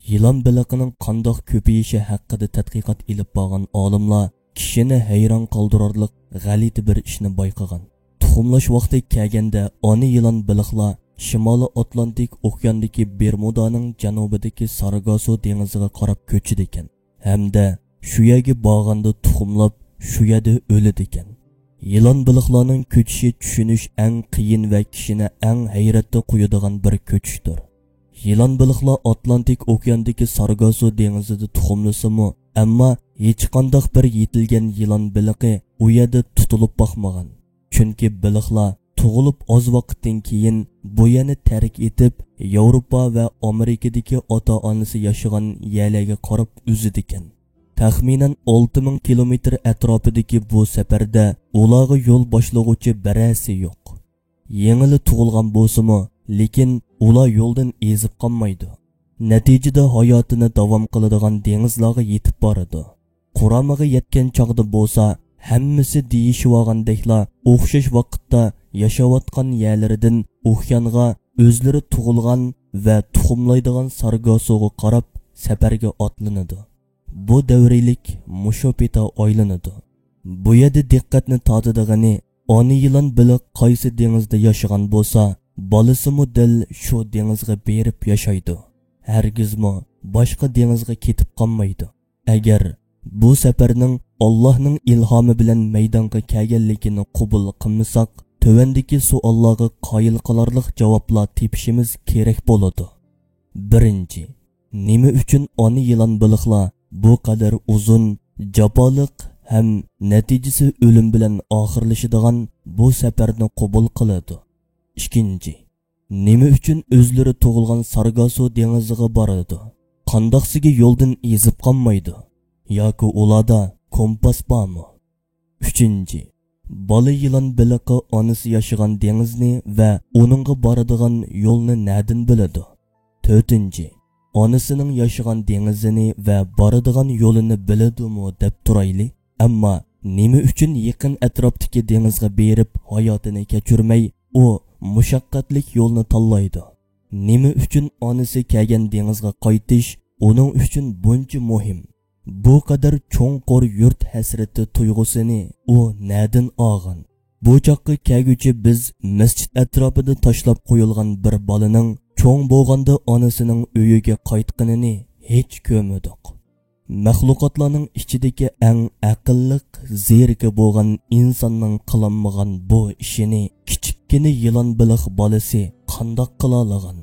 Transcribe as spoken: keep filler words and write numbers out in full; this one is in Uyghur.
يىلان بېلىقىنىڭ قانداق كۆپىيىشى ھەققىدە تەتقىقات ئېلىپ بارغان ئالىملار كىشىنى ھەيران قالدۇرارلىق غەلىتە بىر ئىشنى بايقىغان. تۇخۇملاش ۋاقتى كەلگەندە ئانا يىلان بېلىقلار شىمالىي ئاتلانتىك ئوكياندىكى بېرمۇدانىڭ جەنۇبىدىكى سارگاسو دېڭىزىغا قاراپ كۆچىدىكەن ھەمدە شۇ يەرگە بارغاندا تۇخۇملاپ، شۇ يەردە ئۆلىدىكەن. يىلان بېلىقلارنىڭ كۆچۈشى چۈشىنىش ئەڭ قىيىن ۋە كىشىنى ئەڭ ھەيرەتتە قويىدىغان بىر كۆچۈشتۇر. يىلان بېلىقلار ئاتلانتىك ئوكياندىكى سارگاسو دېڭىزىدا تۇخۇملىسىمۇ، ئەمما ھېچقانداق بىر يېتىلگەن يىلان بېلىقى ئۇ يەردە تۇتۇلۇپ باقمىغان. چۈنكى بېلىقلار تۇغۇلۇپ ئاز ۋاقىتتىن كېيىن بۇ يەرنى تەرك ئېتىپ، ياۋروپا ۋە ئامېرىكىدىكى ئاتا-ئانىسى ياشىغان يەرلەرگە قاراپ ئۈزىدىكەن. تەخمىنەن ئالتە مىڭ كىلومېتىر ئەتراپىدىكى بۇ سەپەردە ئۇلارغا يول باشلىغۇچى بىرەرسى يوق. يېڭىلا تۇغۇلغان بولسىمۇ، لېكىن ئۇلار يولدىن ئېزىپ قالمايدۇ. نەتىجىدە ھاياتىنى داۋام قىلىدىغان دېڭىزلارغا يېتىپ بارىدۇ. قۇرامىغا يەتكەن چاغدا بولسا، ھەممىسى دېيىشىۋالغاندەكلا ئوخشاش ۋاقىتتا ياشاۋاتقان يەرلىرىدىن ئوكيانغا ئۆزلىرى تۇغۇلغان ۋە تۇخۇملايدىغان سارگاسوغا قاراپ سەپەرگە ئاتلىنىدۇ. بۇ دەۋرىيلىك مۇشۇ پېتا ئايلىنىدۇ. بۇ يەردە دىققەتنى تارتىدىغىنى، ئانا يىلان بېلىق قايسى دېڭىزدا ياشىغان بولسا، بالىسىمۇ دەل شۇ دېڭىزغا بېرىپ ياشايدۇ. ھەرگىزمۇ باشقا دېڭىزغا كېتىپ قالمايدۇ. ئەگەر بۇ سەپەرنىڭ ئاللاھنىڭ ئىلھامى بىلەن مەيدانغا كەلگەنلىكىنى قوبۇل قىلمىساق، تۆۋەندىكى سوئاللارغا قايىل قىلارلىق جاۋابلار تېپىشىمىز كېرەك بولىدۇ. بىرىنچى، نېمە ئۈچۈن ئانا يىلان بېلىقلار بۇ قەدەر ئۇزۇن، جاپالىق ھەم نەتىجىسى ئۆلۈم بىلەن ئاخىرلىشىدىغان بۇ سەپەرنى قوبۇل قىلىدۇ؟ ئىككىنچى، نېمە ئۈچۈن ئۆزلىرى تۇغۇلغان سارگاسو دېڭىزىغا بارىدۇ؟ قانداقسىگە يولدىن ئېزىپ قالمايدۇ؟ ياكى ئۇلاردا كومپاس بارمۇ؟ ئۈچىنچى، بالا يىلان بېلىقى ئانىسى ياشىغان دېڭىزنى ۋە ئۇنىڭغا بارىدىغان يولنى نەدىن بىلىدۇ؟ تۆتىنچى، ئانىسىنىڭ ياشىغان دېڭىزىنى ۋە بارىدىغان يولىنى بىلىدۇمۇ دەپ تۇرايلى، ئەمما نېمە ئۈچۈن يېقىن ئەتراپتىكى دېڭىزغا بېرىپ ھاياتىنى كەچۈرمەي، ئۇ مۇشەققەتلىك يولنى تاللايدۇ؟ نېمە ئۈچۈن ئانىسى كەلگەن دېڭىزغا قايتىش ئۇنىڭ ئۈچۈن بۇنچە مۇھىم؟ بۇ قەدەر چوڭقۇر يۇرت ھەسرىتى تۇيغۇسىنى ئۇ نەدىن ئالغان؟ بۇ چاغقا كەلگۈچە بىز مەسچىت ئەتراپىدا تاشلاپ قويۇلغان بىر بالىنىڭ چوڭ بولغاندا ئانىسىنىڭ ئۆيىگە قايتقىنىنى ھېچ كۆرمىدۇق. مەخلۇقاتلارنىڭ ئىچىدىكى ئەڭ ئەقىللىق، زېرىكى بولغان ئىنساننىڭ قىلالمىغان بۇ ئىشىنى كىچىككىنە يىلان بېلىق بالىسى قانداق قىلالىغان؟